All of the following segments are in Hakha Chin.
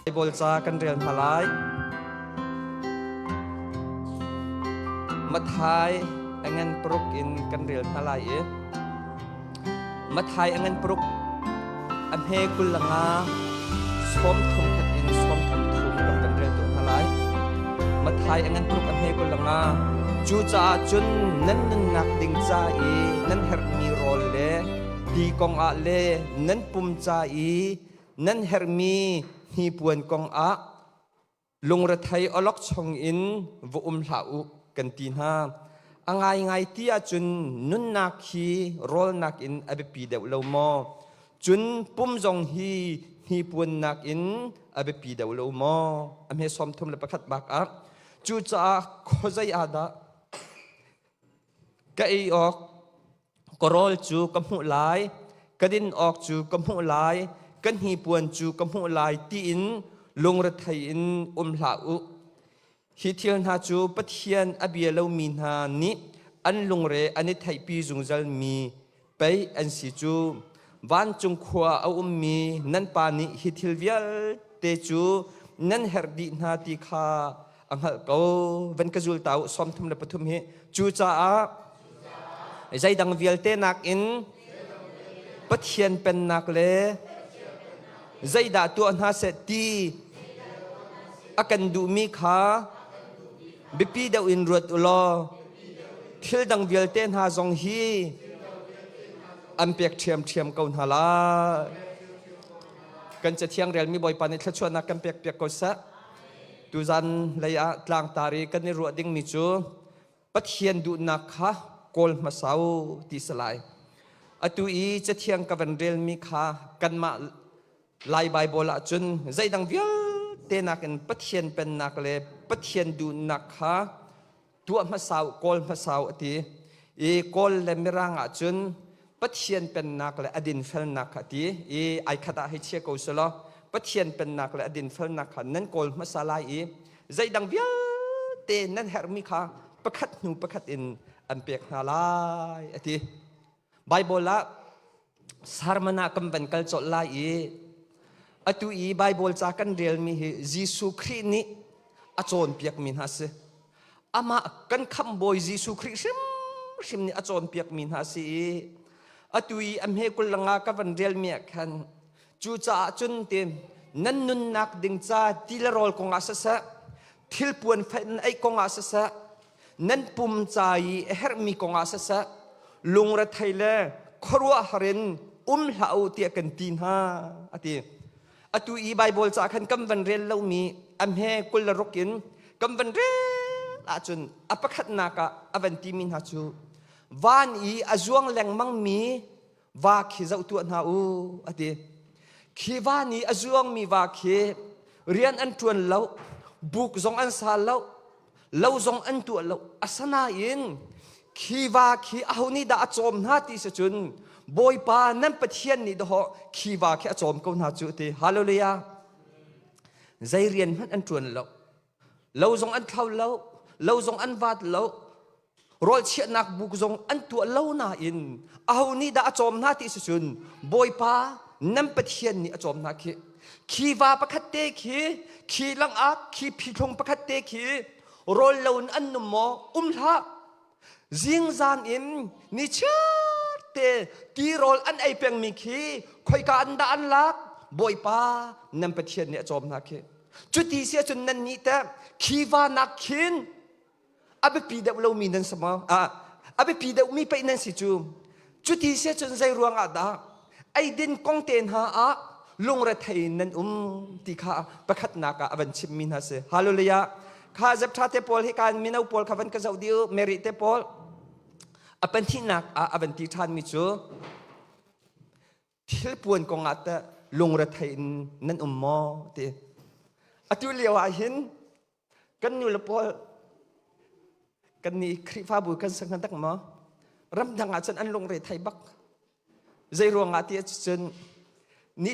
Baibal ca kan rel hna lai. Matthai a ngan paruk in kan rel hna lai i Matthai a ngan paruk a hme 25 31 in 33 kan kan rel tuah hna lai. Matthai a ngan paruk a hme 25 Cucaah cun nan nunnak ding ca i nan herhmi rawl le ti kongah le nan pum ca i nan herhmi hnipuan kongah lungrethei awlokchong in va um hlah u kan ti hna. A ngaingai ti ahcun nunnak hi rawlnak in a biapi deuh lo maw? Cun pum zong hi hnipuan nakin a biapi deuh lo maw? A hme 31 bak ah cucaah khuazei ah dah ka ei awk Ka rawl cu ka hmuh lai, ka din awk cu ka hmuh lai, ka hnipuan cu ka hmuh lai tiin lungrethei in um hlah u. Hi thil hna cu Pathian a bia lomi hna nih an lungre an i theihpi zungzalmi pei an si cu. Vancung khua a ummi nan Pa nih hi thil vialte cu nan herh dih hna ti kha a hngalh ko. Van ka zul ta u 33 hi. Cucaah zeidang vialte nakin Pathian pennak le zeidah tuah hna seh ti a kan duhmi kha biapi deuh in ruat u law thil dang vialte hna zong hi an pek ṭhiamṭhiam ko hna lai. Kan cathiang relmi Bawipa nih thluachuahnak kan pek piak ko seh. Tuzan lei ah tlangtar i kan i ruah dingmi cu Pathian duhnak kha kawl hmasa u ti si lai. Atu i cathiang ka van relmi kha kanmah Lai Baibal ahcun zeidang vialte nakin Pathian pennak le Pathian duhnak kha tuah hmasa u, kawl hmasa u a ti. I kawl le mirang ahcun Pathian pennak le a dinfelnak kha a ti i ai khat ah hei chia ko selaw Pathian pennak le a dinfelnak kha nan kawl hmasa lai i zeidang vialte nan herhmi kha pakhat hnu pakhat in an pek hna lai a ti. Baibal ah sermon ah kan van kal colh lai i atu i Baibal ca kan relmi hi Jesuh Khrih nih a cawnpiakmi hna si. Amah kan khamhbawi Jesuh Khrih hrimhrim nih a cawnpiakmi hna si i atu i a hme 25 ka van relmi ah khan cucaah cun ti nan nunnak ding ca ti le rawl kongah siseh thilpuan fenh ei kongah siseh nan pum ca i a herhmi kongah siseh lungrethei le khuaruahhar in um hlah u tiah kan ti hna a ti. Atu i Baibal ca khan kan van rel lomi a hme 26 in kan van rel ahcun a pakhatnak ah a van timi hna cu van i a zuang lengmangmi va khi zoh tuah hna u a ti. Khi van i a zuangmi va khi rian an ṭuan lo, buk zong an sa lo, lo zong an tuah lo. Asinain khi va khi aho nih dah a cawm hna ti si cun Bawipa nan Pathian nih dawh khi va khi a cawm ko hna cu ti. Hallelujah. Zei rian hmanh an ṭuan lo. Lo zong an thlo lo, lo zong an vat lo, rawl chiahnak buk zong an tuah lo nain aho nih dah a cawm hna ti si cun Bawipa nan Pathian nih a cawm hna khi. Khi va pakhat te khi, khi langak, khi phihlung pakhat te khi rawl lo in an num maw? Um hlah. Zingzan in nichiar te tirawl an ei pengmi khi khoika an dah an lak? Bawipa nan Pathian nih a cawm hna khi. Cuti si ahcun nan nih teh khi va nak khin a biapi deuh lomi nan si maw? A biapi deuhmi pei nan si cu. Cuti si ahcun zei ruangah dah eidin kong te hna ah lungrethei nan um ti kha pakhatnak ah a van chimmi hna si. Hallelujah. Kha zeptha te pawl hi kan mino pawl kha van ka zoh diu Mary te pawl a pahnihnak ah a van ti ṭhanmi cu thilpuan kong ah teh lungrethei in nan um maw ti. Atu lio ah hin Kan nu le pawl kan nih Khrihfabu kan si hnga dak maw? Ramdang ah cun an lungre thei bak. Zei ruangah ti cun ni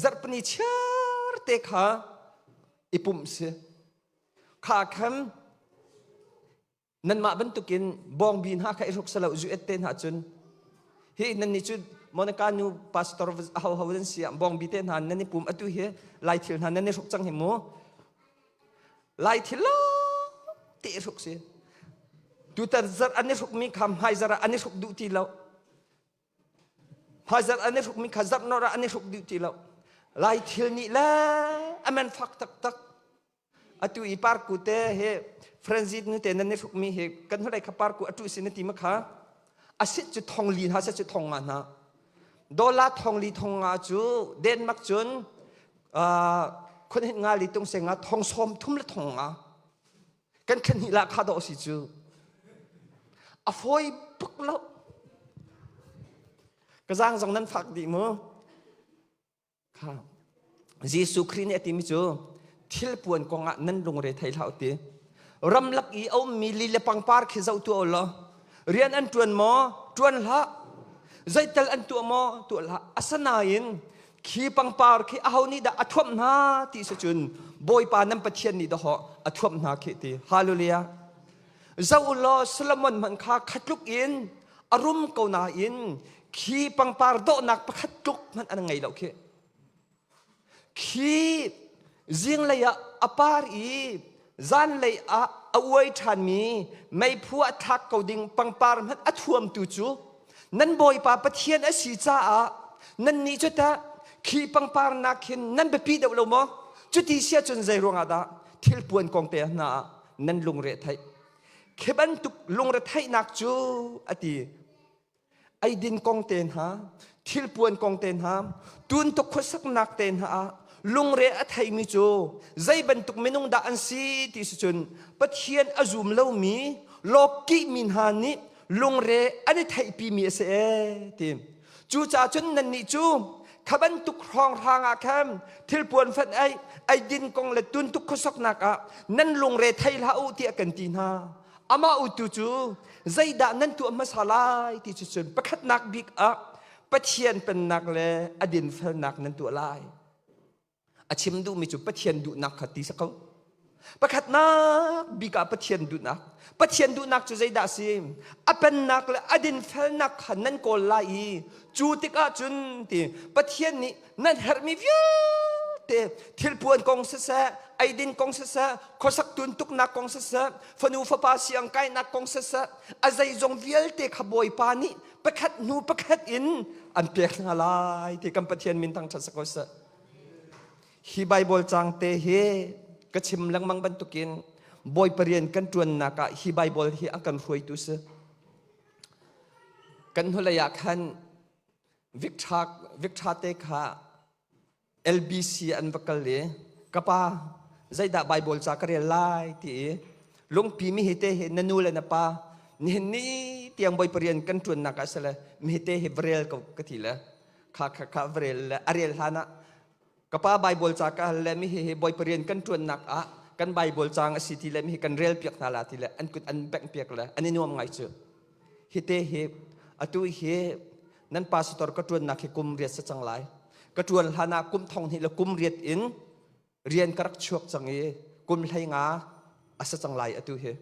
zarhpini chiar te kha i pumh si. Kha khan nanmah bantukin bawngbi hna kha i hruk salo zu et te hna cun hi nan nih cu Monica nu pastor ho ho nan si bong bi te hna nan i pum atu hi lai thil hna nan i hruk cang hi mu. Lai thil lo te hruk si. Tutan zarh an i hrukmi kha hmai zarh ah an i hruk duh ti lo. Hmai zarh an i hrukmi kha zarh nor ah an i hruk duh ti lo. Lai thil nih le a man fak taktak. Atu i parku te he Frenzy nu te nan i hrukmi hi kan hnulei kha parku atu si na ti ma kha a sit cu thong li hna set cu thong nga hna. Dollar thong li thong nga cu Denmark cun khon hin nga li tung se nga thong sawm thum le thong nga. Kan thlen hnih lah kha dawh si cu. A fawi bak lo. Ka zaang zong nan fak dih mu. Kha. Jesuh Khrih nih a timi cu thil puan kong ah nan lungre thei hlah u ti. Ramlak i a ummi li le pangpar khi zoh tuah u law rian an ṭuan maw? Ṭuan hlah. Zeital an tuah maw? Tuah hlah. Asinain khi pangpar khi aho nih dah a thuamh hna ti si cun Bawipa nan Pathian nih dahawh a thuamh hna khi ti. Hallelujah. Zoh u law Solomon hmanh kha khatluk in a rum ko nain khi pangpar dawhnak pakhat tluk hmanh an ngei lo khi. Khi zinglei ah a par i zanlei ah a uai ṭhanmi meiphu ah thlak ko ding pangpar hmanh a thuamtu cu nan Bawipa Pathian a si caah nannih cu tah khi pangpar nak hin nan biapi deuh lo maw? Cuti si ahcun zei ruangah dah thilpuan kong te hna ah nan lungre theih? Khi bantuk lungretheihnak cu a ti. Eidin kong te hna, thilpuan kong te hna, tuntuk khuasaknak te hna ah lungre a theimi cu zei bantuk minung dah an si ti si cun Pathian a zum lomi lawkihmi hna nih lungre an i theihpimi a si ee ti. Cucaah cun nannih cu kha bantuk hrawnghrang ah khan thilpuan fat ei eidin kong le tuntuk khuasaknak ah nan lungre thei hlah u tiah kan ti hna. Amah utu cu zeidah nan tuah hmasa lai ti cu cun pakhatnak bik ah Pathian pennak le a dinfelnak nan tuah lai. A chim duhmi cu Pathian duhnak kha ti si ko. Pakhatnak bik ah Pathian duhnak. Pathian duhnak cu zeidah a si? A pennak le a dinfelnak kha nan kawl lai i cu tikah cun ti Pathian nih nan herhmi vialte thilpuan kong siseh, eidin kong siseh, khuasak tuntuknak kong siseh, fanu fapa siang kainak kong siseh, a zeizong vialte kha Bawipa nih pakhat hnu pakhat in an pek hna lai ti kan Pathian min thangṭhat si ko seh. Hi Bible caang te hi ka chim lengmang bantukin Bawipa rian kan ṭuannak ah hi Bible hi a kan hruaitu si. Kan hnulei ah khan Victor te kha LBC an va kal i ka pa zeidah Bible ca ka rel lai ti i lungpi mi hi te hi na nu le na pa nihin ni tiang Bawipa rian kan ṭuannak ah sile mi hi te hi va rel ko ka ti le kha kha kha va rel le a rel hlan ah ka pa Bible ca ka hal le mi hi hi Bawipa rian kan ṭuannak ah kan Bible caang a si ti le mi hi kan rel piak hna la ti le an kut an bengh piak le an i nuam ngai cu hi te hi atu hi nan pastor ka ṭuannak hi kum riat sa cang lai ka ṭuan hlan ah kum thong hnih le kum riat in rian ka rak chuak cang i kum hlei nga a sa cang lai atu hi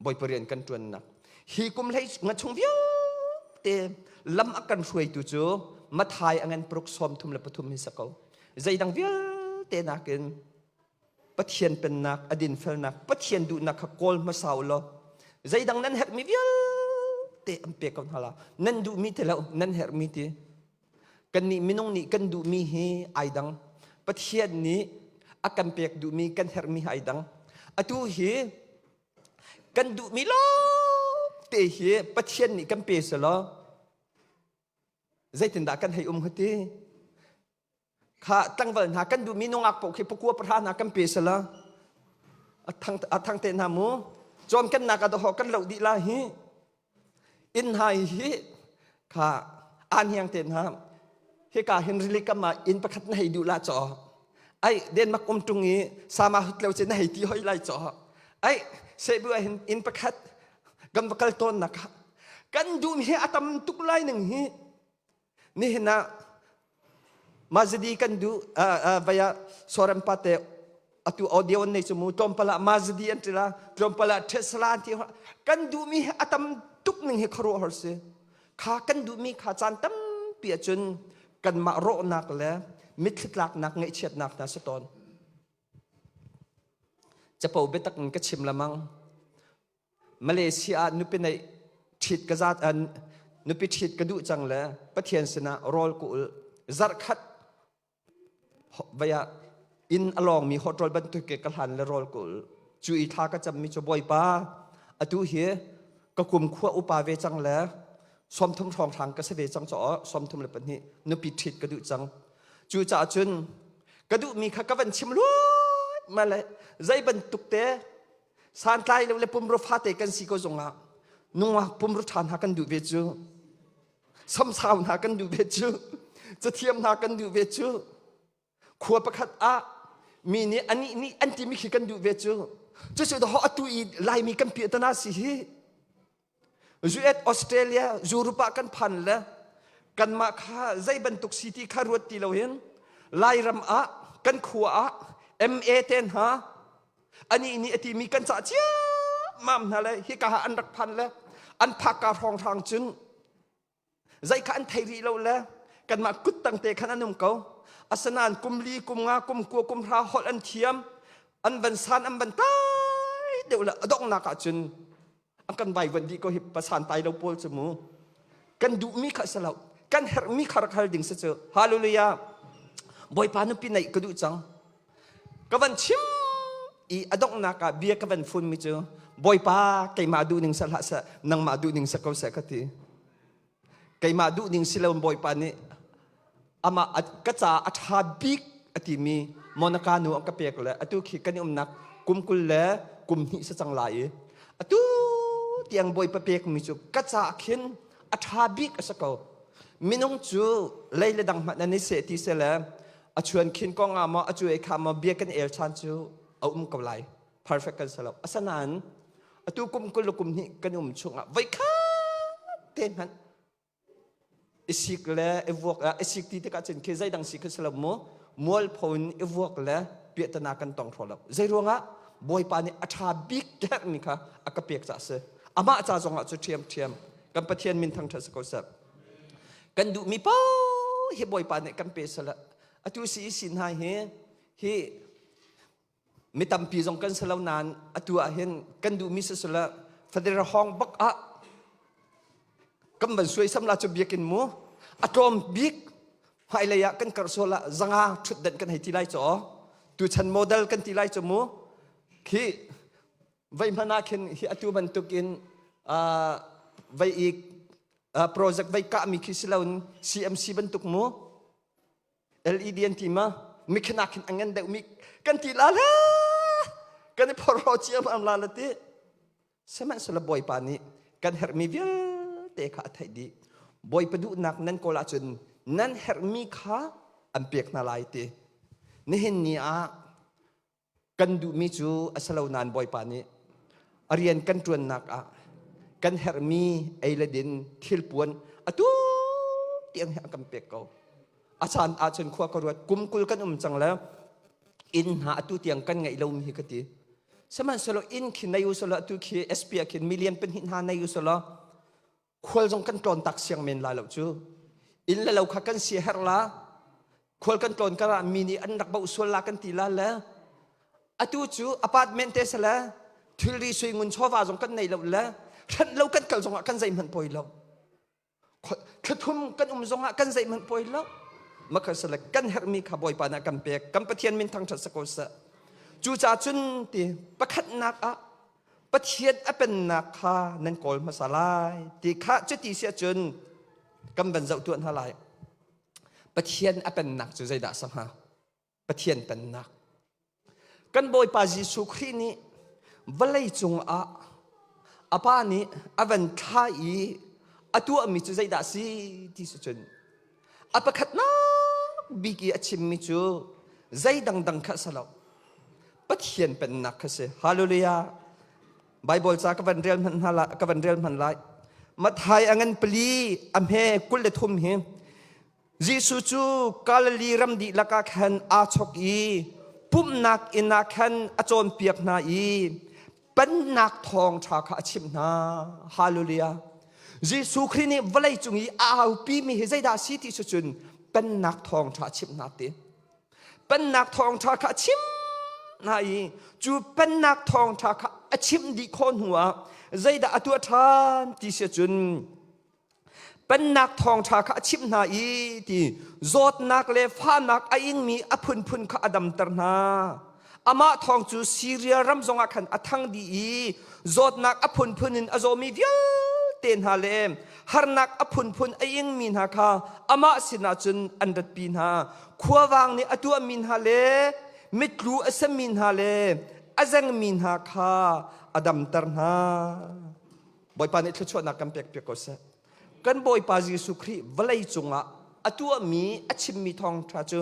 Bawipa rian kan ṭuannak hi kum hlei nga chung vialte lam a kan hruaitu cu Mathai a ngan paruk 33 hi sa ko zeidang vialte nakin Pathian pennak, a dinfelnak, Pathian duhnak kha kawl hmasa u law zeidang nan herhmi vialte an pek ko hna la. Nan duhmi ti lo, nan herhmi ti. Kannih minung nih kan duhmi hi ai dang. Pathian nih a kan pek duhmi, kan herhmi hi ai dang. Atu hi kan duhmi lawngte hi Pathian nih kan pe selaw zeitindah kan hei um hati? Kha tlangval hna kan duhmi nungak paoh khi pakua pahra hna kan pe sala a thang te hna mu cawm kan nak ah dawh kan loh dih la hi inn hna hi kha an hiang te hna hika hin rili kam ah inn pakhat na hei duh la chaw ai Denmark um tung i sama hut lo che na hei ti hoi lai chaw ai sebu ah hin inn pakhat kan va kal tawn nak kan duh mi hi a tam tuk lai ning hi Nihin ah Mazadi kan duh vaya Soren pate atu audio an nei cu mu tlawmpal ah Mazadi an ti la tlawmpal ah Tesla an ti kan duhmi hi a tam tuk ning hi khuaruahhar si kha kan duhmi kha caan tampi. Tampi ahcun kanmah rawhnak le mitthli tlaknak ngaihchiatnak hna si tawn. Capo biatak in ka chim lamang. Malaysia ah nupi neih ṭhit ka zat an nupi ṭhit ka duh cang le Pathian sinah rawl ka ul zarhkhat Vei ah inn a lawngmi hawṭawl bantuk ke ka hlan le rawl ka ul. Cu i thla ka cammi cu Bawipa, atu hi ka kum khua upa ve cang le 30 hrawnghrang ka si ve cang caw 32 nupi ṭhit ka duh cang. Cucaah cun ka duhmi kha ka van chim luat ma le zei bantuk te santlai lo le pumrua fate kan si ko zongah nungak pumrua ṭha hna kan duh ve cu. Samsau hna kan duh ve cu cathiam hna kan duh ve cu khua pakhat ah mi nih anih nih an timi khi kan duh ve cu cucu daw atu i laimi kan piahtana si hi US Australia Europe ah kan phan le kanmah kha zei bantuk si ti kha ruat ti lo hin Lairam ah kan khua ah MA te hna anih nih a timi kan cah ciammam hna le hika ah an rak phan le an phakka hrawnghrang cun zei kha an thei rih lo le kanmah kuttang te khan an um ko asinain kum li kum nga kum kua kum hra holh an thiam an van san an van tai deuh le a donghnak ah cun an kan vaivuan dih ko hi pasan tai lo pawl cu mu kan duhmi kha si lo kan herhmi kha rak hal ding si cu hallelujah bawipa nupi neih ka duh cang ka van chim i a donghnak ah bia ka van funmi cu bawipa keimah duh ning seh hlah seh nangmah duh ning seh ko seh ka ti Keimah duhning si lo Bawipa nih amah ka ca a ṭha bik a timi Monica nu a ka pek le atu khi kan i umnak kum 20 le kum hnih si cang lai i atu tiang Bawipa pekmi cu ka ca khin a ṭha bik a si ko. Minung cu lei le dang hmanh nan i seh ti seh le a chuan khin kong ah maw a cu ei kha maw bia kan el chan cu a um ko lai. Perfect kan si lo. Asinain atu kum 20 le kum hnih kan um chungah voikhat te hmanh i sik le i vuak i sik ti tikah cun khi zeidang si khi si lo mu mualpho in i vuak le piahtana kan tong hraw lo zei ruangah bawipa nih a ṭha bik herhmi kha a ka pek caah si amah ca zongah cu ṭhiamṭhiam kan Pathian min thangṭhat si ko seh kan duhmi paoh hi bawipa nih kan pe sala atu si i sin hna hi hi Mi tampi zong kan si lo nain atu ah hin kan duhmi sisila federal hawng bak ah kan van suaisam la cu biakin mu a tlawm bik hmailei ah kan karh sual ah zanga ṭhutdenh kan hei ti lai cu tuchan model kan ti lai cu mu khi vei hmanh ah khin hi atu bantuk in vei i project vei kahmi khi si loin CMC bantuk mu LED an ti ma mikhinak khin a ngan deuh mi kan ti la la kan i phorro ciam am la la ti sihmanhsehlaw bawipa nih kan herhmi vialte kha a theih dih bawipa duhnak nan kawl ahcun nan herhmi kha an pek hna lai ti nihin ni ah Kan duhmi cu a si lo nain Bawipa nih a rian kan ṭuannak ah kan herhmi ei le din thilpuan atu tiang hi a kan pek ko. A caan ahcun khua ka ruat kum 20 kan um cang le inn hna atu tiang kan ngeih lomi hi ka ti. Sihmanhsehlaw inn khi nei u selaw atu khi SP ah khin million pahnih hna nei u selaw khual zong kan tlawn tak siang men lai lo cu inn le lo kha kan sia herh la khual kan tlawn kar ah mi nih an rak boh sual la kan ti la le atu cu apartment te sele thilri sui ngun chawva zong kan nei lo le hranh lo kan kal zongah kan zeihmanh poi lo thlathum kan um zongah kan zeihmanh poi lo makha sele kan herhmi kha bawipa nih kan pek kan pathian min thangṭhat sako seh cucaah cun ti pakhatnak ah Pathian a pennak kha nan kawl hmasa lai ti kha cuti si ahcun kan van zoh tuah hna lai. Pathian a pennak cu zeidah a si hnga? Pathian pennak. Kan Bawipa Jesuh Khrih nih vawlei cungah a pa nih a van thlah i a tuahmi cu zeidah a si ti si cun a pakhatnak bik i a chimmi cu zei dangdang kha a si lo Pathian pennak kha si. Hallelujah. Bible ca ka van rel hmanh hna ka van rel hmanh lai. Matthai a ngan pali a hme 23 hi Jesuh cu Galilee ram dihlak ah khan aa chok i pumhnak inn ah khan a cawnpiak hna i pennak thawngṭha kha a chimh hna. Hallelujah. Jesuh Khrih nih vawlei cung i a aupi mi hi zeidah a si ti cu cun pennak thawngṭha a chimh hna ti. Pennak thawngṭha kha a chim hna i cu pennak thawngṭha kha a chimh dih khawh hnuah zeidah a tuah ṭhan ti si cun Pennak thawngṭha kha a chimh hna i ti zawtnak le fahnak a ingmi a phunphun kha a damter hna. Amah thawng cu Siria ram zongah khan a thang dih i zawtnak a phunphun in a zawmi vialte hna le harnak a phunphun a ingmi hna kha amah sinah cun an ratpi hna. Khuavang nih a tuahmi hna le mitlu a sami hna le a zengmi hna kha a damter hna. Bawipa nih thluachuahnak kan pek piak ko seh. Kan Bawipa Jesuh Khrih vawlei cungah a tuahmi a chimmi thawngṭha cu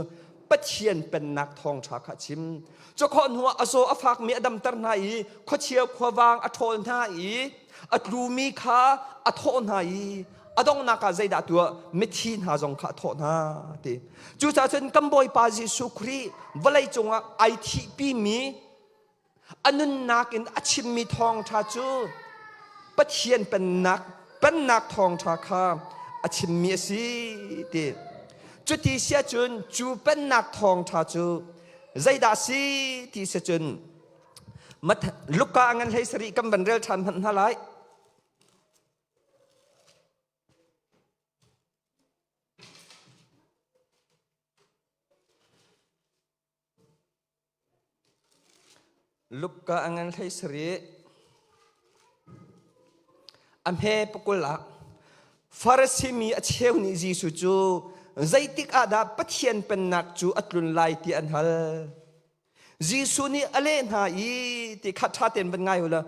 Pathian pennak thawngṭha kha a chim. Cukhawh hnuah a zaw a fakmi a damter hna i khuachia khuavang a ṭhawl hna i a tlumi kha a thawh hna i a donghnak ah zeidah tuah mithi hna zong kha a thawh hna ti. Cucaah cun kan Bawipa Jesuh Khrih vawlei cungah ai thihpimi A nunnak in a chimmi thawngṭha cu Pathian pennak pennak thawngṭha kha a chimmi a si ti. Cuti si ahcun cu pennak thawngṭha cu zeidah a si ti si cun Luka a ngan hlei sarih kan van rel ṭhan hmanh hna lai. Luka a ngan 17. A hme pakul ah Farasi mi a cheu nih Jesuh cu zeitik ah dah Pathian pennak cu a tlun lai ti an hal. Jesuh nih a leh hna i ti kha ṭha tein van ngai u law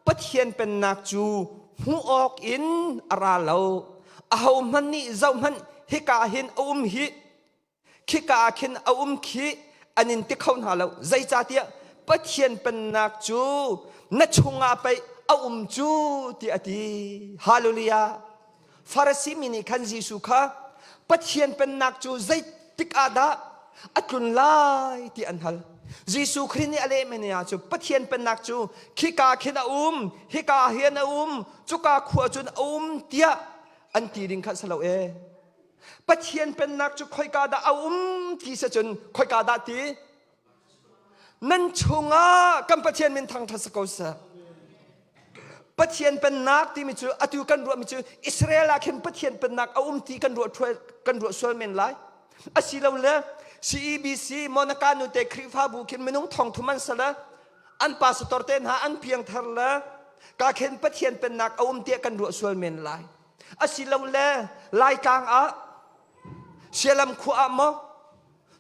Pathian pennak cu hmuh awk in a ra lo. Ahohmanh nih zohhmanh hika hin a um hih Khika ah khin a um khi an in ti kho hna lo. Zeicahtiah Pathian pennak cu na chungah pei a um cu ti a ti. Hallelujah. Farasi mi nih khan Jesuh kha Pathian pennak cu zeitik ah dah a tlun lai ti an hal. Jesuh Khrih nih a lehmi ni ah cu Pathian pennak cu khika khin a um, hika hin a um, cuka khua cun a um tiah an ti ding kha si lo ee. Pathian pennak cu khoika dah a um ti si cun khoika dah ti? Nan chungah kan Pathian min thangṭhat si ko seh. Pathian pennak timi cu atu kan ruahmi cu Israel ah khin Pathian pennak a um ti kan ruah kan ruah sual men lai. Asilole CEBC Monica nute Khrihfabu khin minung thongthum an sal an pastor te hna an piangthar le ka khin Pathian pennak a um tiah kan ruah sual men lai. Asilole Laitlang ah Sialam khua ah maw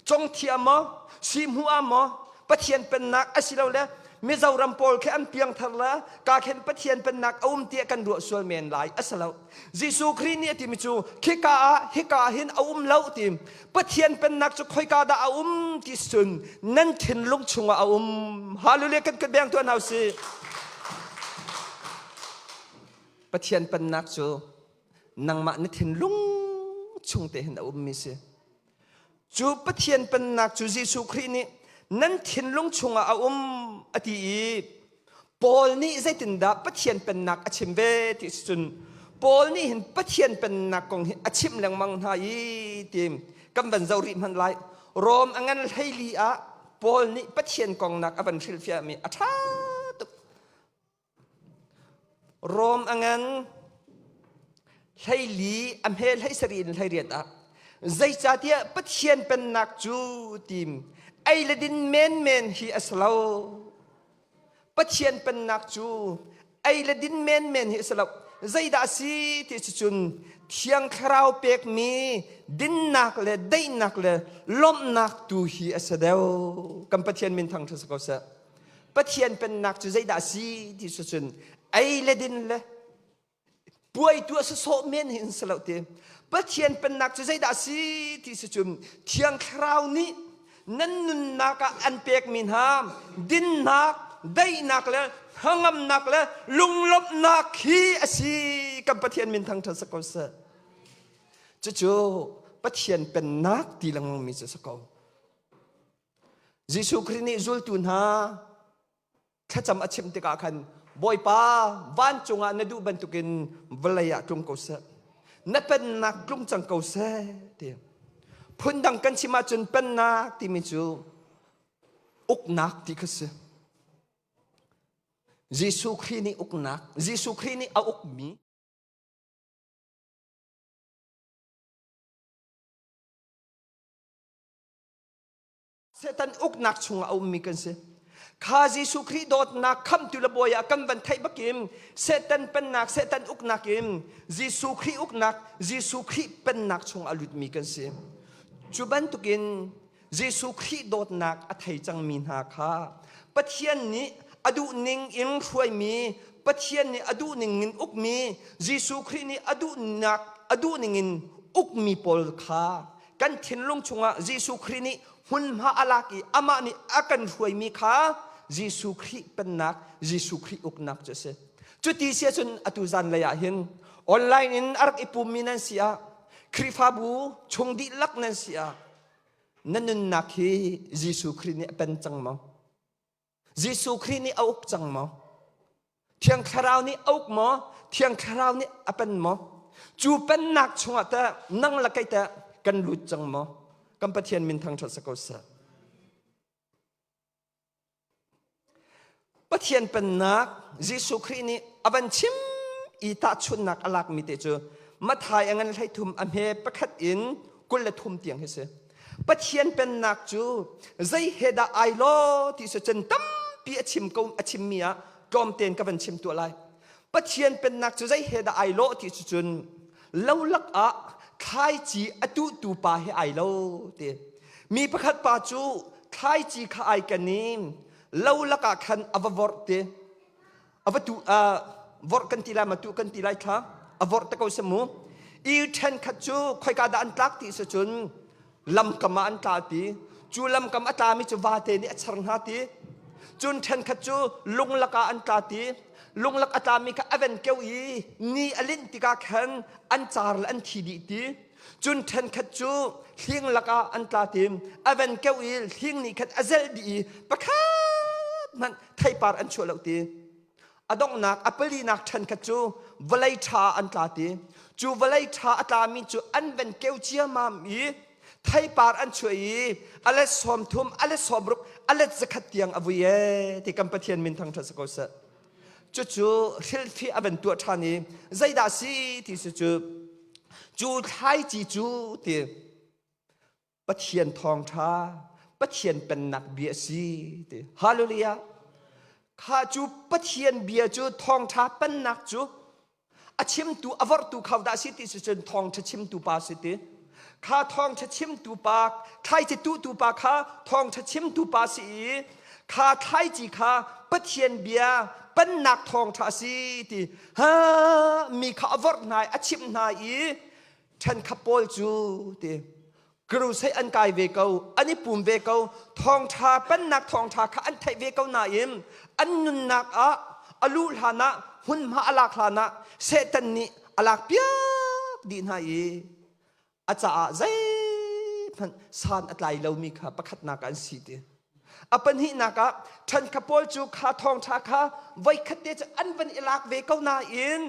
Congthi ah maw Sihmu ah maw Pathian pennak asilole Mizoram pawl khi an piangthar le ka khen Pathian pennak a um tiah kan ruah sual men lai a si lo. Jesuh Khrih nih a timi cu khika ah hika hin a um lo ti Pathian pennak cu khoika dah a um ti cun nan thinlung chungah a um. Hallelujah kan kan beng tuah hna usih. Pathian pennak cu nangmah na thinlung chung te hin a ummi si. Cu Pathian pennak cu Jesuh Khrih nih nan thinlung chungah a um a ti i Paul nih zeitindah Pathian pennak a chim ve ti si cun Paul nih hin Pathian pennak kong hi a chimh lengmang hna i ti kan van zoh rih hmanh lai. Rom a ngan 14 ah Paul nih Pathian kongnak a van hrilhfiahmi a ṭha tuk. Rom a ngan 14 a hme 17 in 18 ah zeicahtiah Pathian pennak cu tim ei le din menmen hi a si lo. Pathian pennak cu ei le din menmen hi a si lo. Zeidah a si ti si cun Thiang Thlarau pekmi dinnak le daihnak le lawmhnak tu hi a si deuh. Kan Pathian min thangṭhat si ko seh. Pathian pennak cu zeidah a si ti cu cun ei le din le puai tuah sawsawh men hi in si lo ti. Pathian pennak cu zeidah a si ti si cun Thiang Thlarau nih nan nunnak ah an pekmi hna dinnak, daihnak le hnangamnak le lunglawmhnak hi a si. Kan Pathian min thangṭhat si ko seh. Cucu Pathian pennak ti lengmangmi cu si ko. Jesuh Khrih nih zultu hna thlacam a chimh tikah khan Bawipa vancung ah na duh bantukin vawlei ah tlung ko seh. Na pennak tlung cang ko seh ti. Phundang kan chim ahcun pennak timi cu uknak ti kha si. Jesuh Khrih nih uknak, Jesuh Khrih nih a ukmi Satan uknak chungah a ummi kan si. Kha Jesuh Khrih dawtnak khamtu le bawi ah kan van theih bakin Satan pennak, Satan uknak in Jesuh Khrih uknak, Jesuh Khrih pennak chungah a lutmi kan si. Cu bantukin Jesuh Khrih dawtnak a thei cangmi hna kha Pathian nih a duhning in hruaimi, Pathian nih a duhning in ukmi, Jesuh Khrih nih a duhnak a duhning in ukmi pawl kha kan thinlung chungah Jesuh Khrih nih hmunhma a lak i amah nih a kan hruaimi kha Jesuh Khrih pennak, Jesuh Khrih uknak cu a si. Cuti si ahcun atu zanlei ah hin online in a rak i pummi nan si ah Khrihfabu chung dihlak nan si ah na nunnak hi Jesuh Khrih nih a pen cang maw? Jesuh Khrih nih a uk cang maw? Thiang Thlarau nih a uk maw? Thiang Thlarau nih a pen maw? Cu pennak chungah teh nang le kei teh kan lut cang maw? Kan Pathian min thangṭhat si ko seh. Pathian pennak Jesuh Khrih nih a van chim i tahchunhnak a lakmi te cu Matthai a ngan 13 a hme pakhat in 23 tiang hi si. Pathian pennak cu zei he dah ai law ti si cun tampi a chim ko a chimmi ah tlawmtein ka van chim tuah lai. Pathian pennak cu zei he dah ai lawh ti cu cun lo lak ah thlaici a tuhtu pa he ai lo ti. Mi pakhat pa cu thlaici kha ai ken i lo lakah khan a va vorh ti. A va tu vorh kan ti lai ma tu kan ti lai thla a vorh te ko si mu. I ṭhenkhat cu khoika dah an tlak ti si cun lamkam ah an tla ti. Cu lamkam a tlami cu vate nih a char hna ti. Cun ṭhenkhat cu lung lakah an tla ti. Lunglak a tlami kha a ven keu i ni a linh tikah khan an car le an thi dih ti. Cun ṭhenkhat cu hling lakah an tla ti. A ven keu i hling nih khan a zelh dih i pakhat hmanh theipar an chuah lo ti. A donghnak a palinak ṭhenkhat cu vawlei ṭha an tla ti. Cu vawlei ṭha a tlami cu an ven keu ciammam i theipar an chuah i a let 30, a let 60, a let 100 tiang a vui ee ti kan Pathian min thangṭhat si ko seh. Cucu hrilhfiah a van tuah ṭhan i zeidah si ti si cu cu thlaici cu ti Pathian thawngṭha Pathian pennak bia a si ti. Hallelujah. Kha cu Pathian bia cu thawngṭha pennak cu a chimtu a vorhtu kho dah si ti si cun thawngṭha chimtu pa si ti kha thawngṭha chimtu pa thlaici tuhtu pa kha thawngṭha chimtu pa si i kha thlaici kha Pathian bia pannak thawngṭha a si ti ha mi kha a vorh hna i a chimh hna i ṭhenkhat pawl cu ti Crusade an kai ve ko, an i pum ve ko, thawngṭha pennak thawngṭha kha an theih ve ko nain an nunnak ah a luh hlan ah hmunhma a lak hlan ah Satan nih a lak piak dih hna i a caah zeihmanh san a tlai lomi kha pakhatnak ah an si ti. A pahnihnak ah ṭhenkhat pawl cu kha thawngṭha kha voikhat te cu an van i lak ve ko nain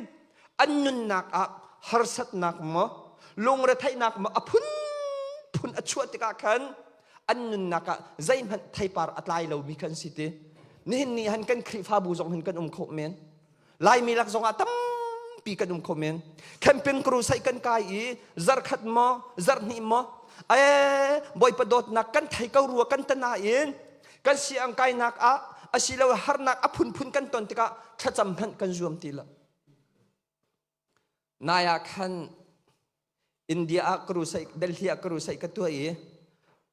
an nunnak ah harsatnak maw lungretheihnak maw a phunphun a chuah tikah khan an nunnak ah zeihmanh theipar a tlai lomi khan si ti. Nihin ni han kan Khrihfabu zong hin kan um kho men. Laimi lak zongah tampi kan um kho men. Camping crusade kan kai i zarkhat maw zarhhnih maw ee Bawipa dawtnak kan thei ko rua kan ta nain kan siang kainak ah asilo harnak a phunphun kan ton tikah thlacam hmanh kan zuam ti lo. Nai ah khan India ah crusade Delhi ah crusade ka tuah i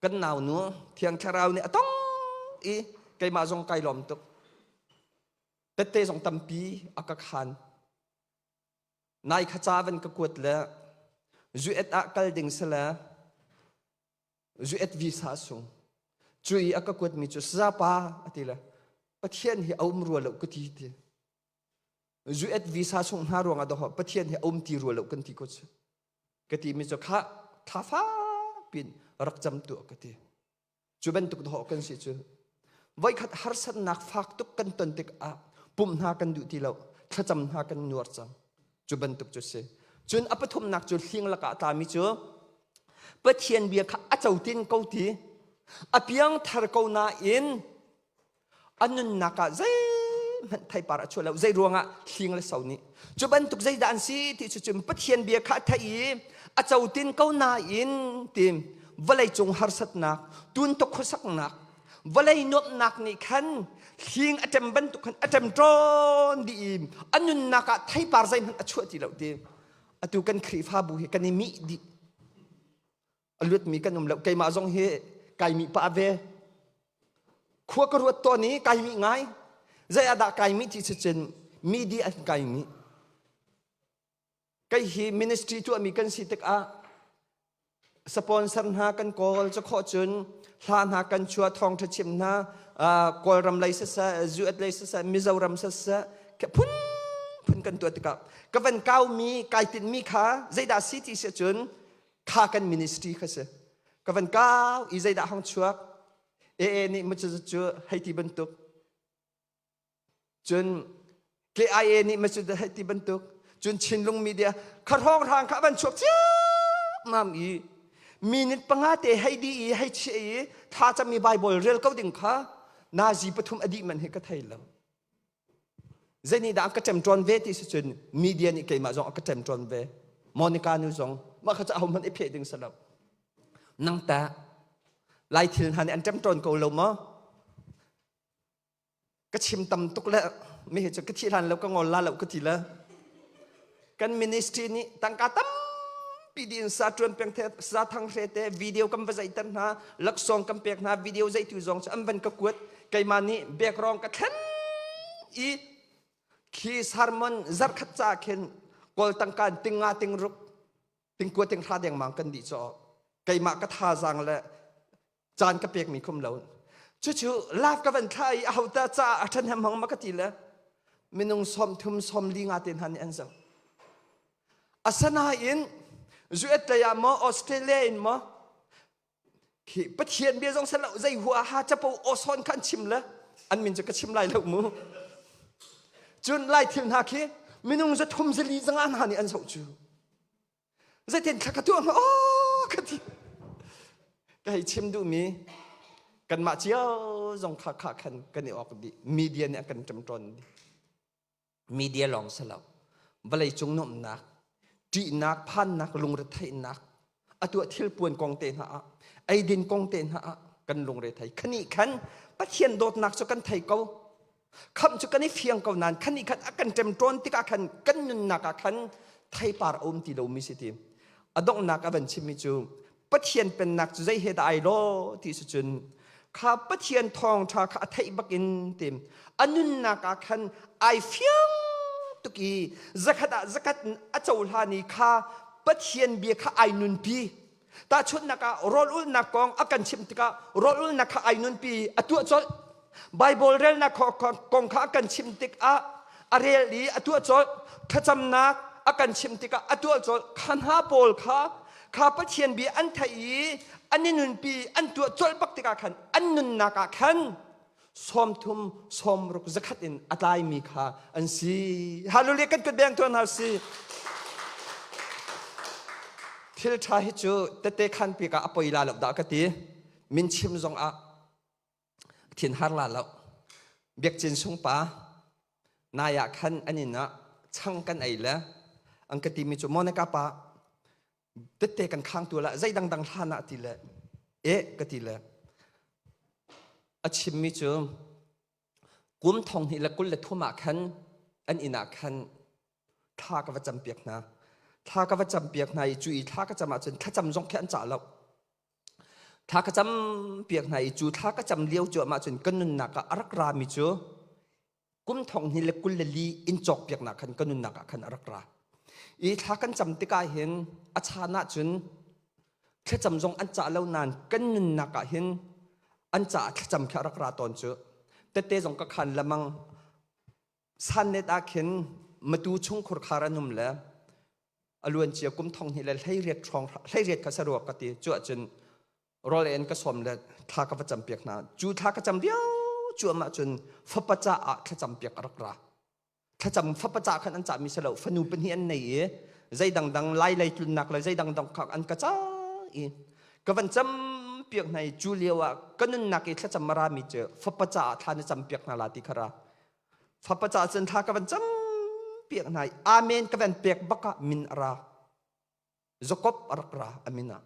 kan nau nu Thiang Thlarau nih a tong i keimah zong kai lawm tuk. Tette zong tampi a ka khan. Nai kha ca van ka kuat le zuet ah kal ding si le zuet visa sung. Cu i a ka kuatmi cu sazapa a ti le Pathian hi a um rua lo ka ti ti. Zuet visa sung hna ruangah doh Pathian hi a um ti rua lo kan ti ko cu. Ka ti mi cu kha tha pin rak cam tuah ka ti. Cu bantuk dawh kan si cu. Voikhat harsatnak fak tuk kan ton tikah Pumh hna kan duh ti lo. Thlacam hna kan nuar cang. Cu bantuk cu si. Cun a pathumnak cu hling lakah a tlami cu Pathian bia kha a cotin ko ti. A piang thar ko nain a nunnak ah zeihmanh theipar a chuah lo. Zei ruangah hling le so nih. Cu bantuk zeidah an si ti cu cun Pathian bia kha a theih i a cotin ko nain ti vawleicung harsatnak, tuntuk khuasaknak, vawlei nuamhnak nih khan hling a ṭem bantuk khan a ṭem ṭawn dih i a nunnak ah theipar zeihmanh a chuah ti lo ti. Atu kan Khrihfabu hi kan i mih dih. A luatmi kan um lo. Keimah zong hi kai mih pah ve. Khua ka ruat tawn i kai mih ngai. Zei ah dah kai mih ti si cun mi dih an kai mih. Kei hi ministry tuahmi kan si tikah sponsor hna kan kawl cu khawh cun hla hna kan chuah thawngṭha chim hna Kawlram lei siseh US lei siseh Mizoram siseh phun phun kan tuah tikah ka van kaumi kai tinhmi kha zeidah si ti si cun kha kan ministry kha si ka van kau i zeidah hong chuak AA nih mu cu hei ti bantuk cun KIA nih masjid hei ti bantuk cun Chinlung media kha hrawng hrang kha van chuak ciammam i minute panga te hei di i hei chiah i tha cami Bible rel ko ding kha nazi pathum a dih man hi ka thei lo zei nih dah ka ṭemṭawn ve ti si cun media nih keimah zong a ka ṭemṭawn ve Monica nu zong mah kha cu ahohmanh i pheh ding si lo nang ta lai thil hna nih an ṭemṭawn ko lo maw Ka chim tam tuk le mi hi cu ka thih hlan lo ka ngol la lo ka ti le kan ministry nih tangka tampi din sa tuan peng the sa thang hre te video kan va zaiter hna laksawng kan pek hna video zeitu zong cu an van ka kuat keimah nih background ka thlen i khi sermon zarkhat ca khin kawl tangka tinga tingruk tingkua tinghra dengmang kan dih caw keimah ka thazaang le caan ka pekmi khum lo cucu laf ka van thla i ahota ca a ṭhahnem hong ma ka ti le minung som thum som li nga te hna nih an zoh asanain US lei ah maw Australia in maw khi Pathian bia zong selo zei hua ha capo awsawn khan chim le an min cu ka chim lai lo mu cun lai thil hna khi minung za thum zali zanga hna nih an zoh cu Zeitin thla ka tuah hnga aw ka ti. Ka hei chim duhmi kanmah cio zong kha kha khan kan i awk dih. Media nih a kan ṭemṭawn dih. Media lawng si lo. Vawlei cung nuamhnak, ṭihnak, phannak, lungretheihnak, atu ah thilpuan kong te hna ah, eidin kong te hna ah kan lungre thei. Khani khan Pathian dawtnak cu kan thei ko. Khamh cu kan i fiang ko nain khan i khan a kan ṭemṭawn tikah khan kan nunnak ah khan theipar a um ti lomi si ti. A donghnak a van chimmi cu Pathian pennak cu zei he dah ai lawh ti si cun kha Pathian thawngṭha kha a theih bakin tim a nunnak ah khan ai fiang tuk i zakhat ah zakhat in a cohlan i kha Pathian bia kha ai nunpi. Tahchunhnak ah rawl-ulhnak kong a kan chimh tikah rawl-ulhnak kha ai nunpi a tuah colh. Baibal relnak kong kha a kan chimh tikah a rel i a tuah colh. Thlacamnak a kan chimh tikah a tuah colh. Kha hna pawl kha kha Pathian bia an theih i an i nunpi an tuah colh bak tikah khan an nunnak ah khan sawmthum sawmruk zakhat in a tlaimi kha an si. Hallelujah kan kut beng tuan hna si. Thil ṭha hi cu tete khan pik ah a poi la lo dah ka ti. Min chim zong ah thin har la lo. Biakcin sung pa nai ah khan an inn ah chang kan ei le an ka timi cu Monica pa tette kan khang tu la zei dangdang hlan ah ti le e ka ti le a chimmi cu kum thong hnih le 23 ah khan an inn ah khan thla ka va campiak hna thla ka va campiak hna i cu i thla ka cam ahcun thlacam zong khi an cah lo thla ka cam piak hna i cu thla ka cam lio cu amah cun ka nunnak ah a rak rami cu kum thong hnih le 24 in cawkpiaknak khan ka nunnak ah khan a rak ra. I thla kan cam tikah hin a chan ahcun thlacam zong an cah lo nain kan nunnak ah hin an caah thlacam khi a rak ra tawn cu. Tette zong ka khan lamang sannet ah khin matu chungkhur khar an um le a luancia kum thong hnih le 18 hrawng 18 kha sarua ka ti cu ahcun rawl en ka sawm le thla ka va campiak hna. Cu thla ka cam lio cuahmah cun fapa caah thlacam piak a rak ra. Thlacam fapa ca khan an cahmi si lo, fanu pahnih an nei i zei dangdang lai lei tlunnak le zei dangdang kha an ka cah i ka van cam piak hna i cu lio ah ka nunnak i thlacam a rami cu fapa caah thla na cam piak hna la ti kha ra. Fapa caah cun thla ka van cam piak hna i amen ka van pek bak ah min a ra. Jakob a rak ra a min ah.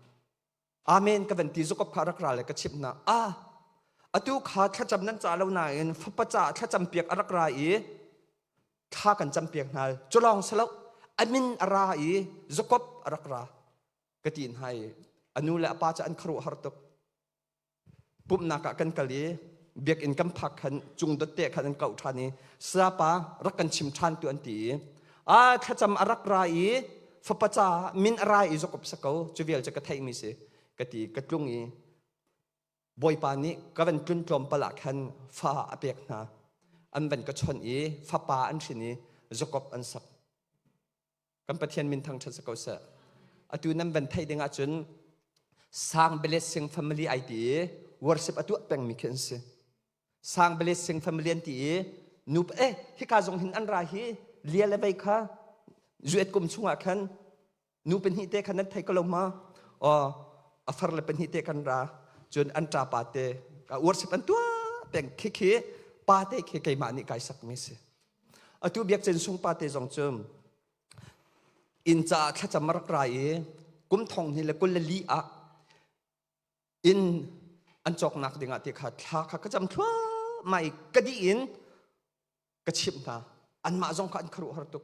Amen ka van ti Jakob kha rak ra le ka chimh hna. Ah, atu kha thlacam nan ca lo nain fapa caah thlacam piak a rak ra i thla kan cam piak hna. Cu lawng si lo, a min a ra i Jakob a rak ra. Ka ti hna i a nu le a pa cu an khuaruahhar tuk. Pumhnak ah kan kal i biakinn kan phak khan cung dot te khan an kauh ṭhan i sayapa rak kan chim ṭhan tu an ti i a thlacam a rak ra i fapa ca min a ra i Jakob sa ko cu vial cu ka theihmi si ka ti ka tlung i Bawipa nih ka van tlun tlawmpal ah khan fa a pek hna an van ka chawnh i fapa an hrin i Jakob an sak. Kan Pathian min thangṭhat si ko seh. Atu nan van theih ding ahcun Sang Blessing Family ai ti i worship a tuah pengmi khi an si. Sang Blessing Family an ti i nu eh hika zong hin an ra hi lia le vei kha zuet kum chungah khan nu pahnih te khan nan thei ko lo ma? Aw a far le pahnih te kan ra cun an ṭapa te worship an tuah peng khi khi pa te khi keimah nih kai sakmi si. Atu Biakcin sung pa te zong cu inn caah thlacam a rak ra i kum thong hnih le 24 ah inn an cawknak dingah ti kha thla kha ka cam thluahmah i ka dih in ka chimh hna. Anmah zong kha an khuaruahhar tuk.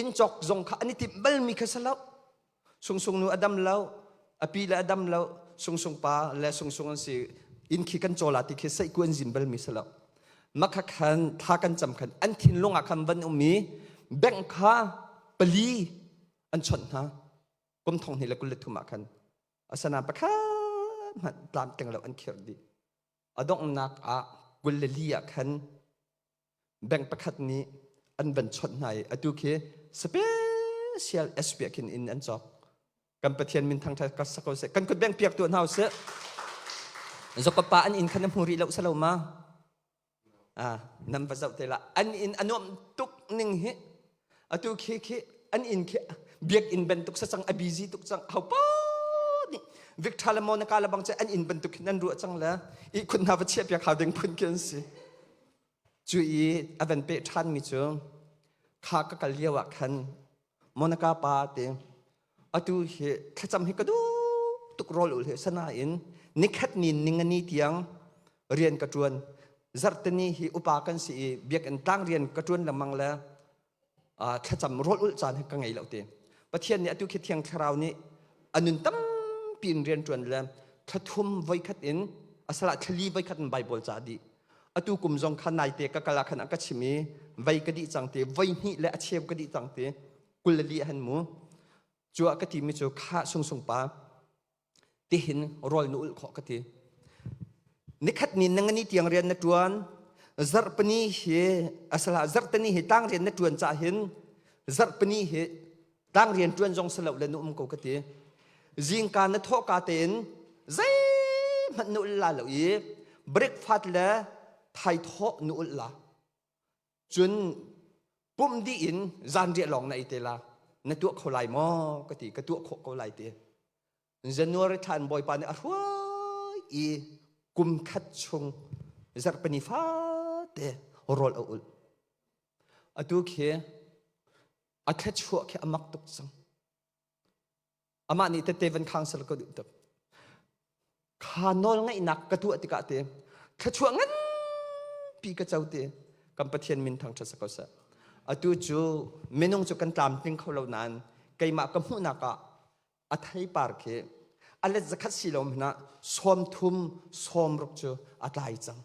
Inn cawk zong kha an i timh balmi kha si lo. Sungsung nu a dam lo, a pi le a dam lo, sungsung pa le sungsung an si. Inn khi kan caw la ti khi seihku an zin balmi si lo. Makha khan thla kan cam khan an thinlung ah khan van um i bank kha pali an chawnh hna. Kum thong hnih le 23 ah khan asana pakhat hmanh tlamtling lo an khirh dih. A donghnak ah 24 ah khan bank pakhat nih an van chawnh hna i atu khi special SP ah khin inn an cawk. Kan Pathian min thangṭhat ka sak ko seh. Kan kut bank piak tuah hna usih. Jakob pa an inn khan na hmu rih lo salo ma? Ah, nan va zoh te la. An inn a nuam tuk ning hi. Atu khi khi an inn khi biakinn bantuk sa cang a busy tuk cang. Hau pa nih Victor le Monica le bang cu an inn bantuk hin an ruah cang le ihkhun hna va chiah piak hau ding phun khi an si. Cu i a van peh ṭhanmi cu kha ka kal lio ah khan Monica pa te atu hi thlacam hi ka duh tuk rawl ul hi sanain nikhat ni ningani tiang rian ka ṭuan zarhteni hi upa kan si i biakinn tlang rian ka ṭuan lengmang le thlacam rawl ulh caan hi ka ngei lo ti Pathian nih atu khi Thiang Thlarau nih a nun tampi in rian ṭuan le thlathum voikhat in asala thlali voikhat in Bible ca dih atu kum zong kha naite ka kal ah khan a ka chim i vei ka dih cang ti voi hnih le a cheu ka dih cang ti 24 han mu cu ah ka timi cu kha sungsung pa tihin rawl na ulh khawh ka ti nikhat ni nangani tiang rian na tuan zarhpani hi asala zarhtani hi tang rian na tuan ca hin zarhpani hi tang rian tuan zong salo le nu um ko ka ti zingka na thawh ka tein zeihmanh na ul la lo i breakfast le thaithawh na ul la Cun pumh dih in zanriah lawng na ei te la. Na tuah kho lai maw? Ka ti. Ka tuah khawh ko lai ti. January thla in Bawipa nih a hruai i kum khat chung zarhpini fate rawl a ulh. Atu khi a thluachuah khi a mak tuk cang. Amah nih tette van khang sal ka duh tuk. Kha nawl ngaihnak ka tuah tikah te thluachuah nganpi ka co te kan Pathian min thangṭhat si ko seh. Atu cu minung cu kan tlamtling kho lo nain keimah ka hmuhnak ah a theipar khi a let zakhat si lo hmanh ah 30 60 cu a tlai cang.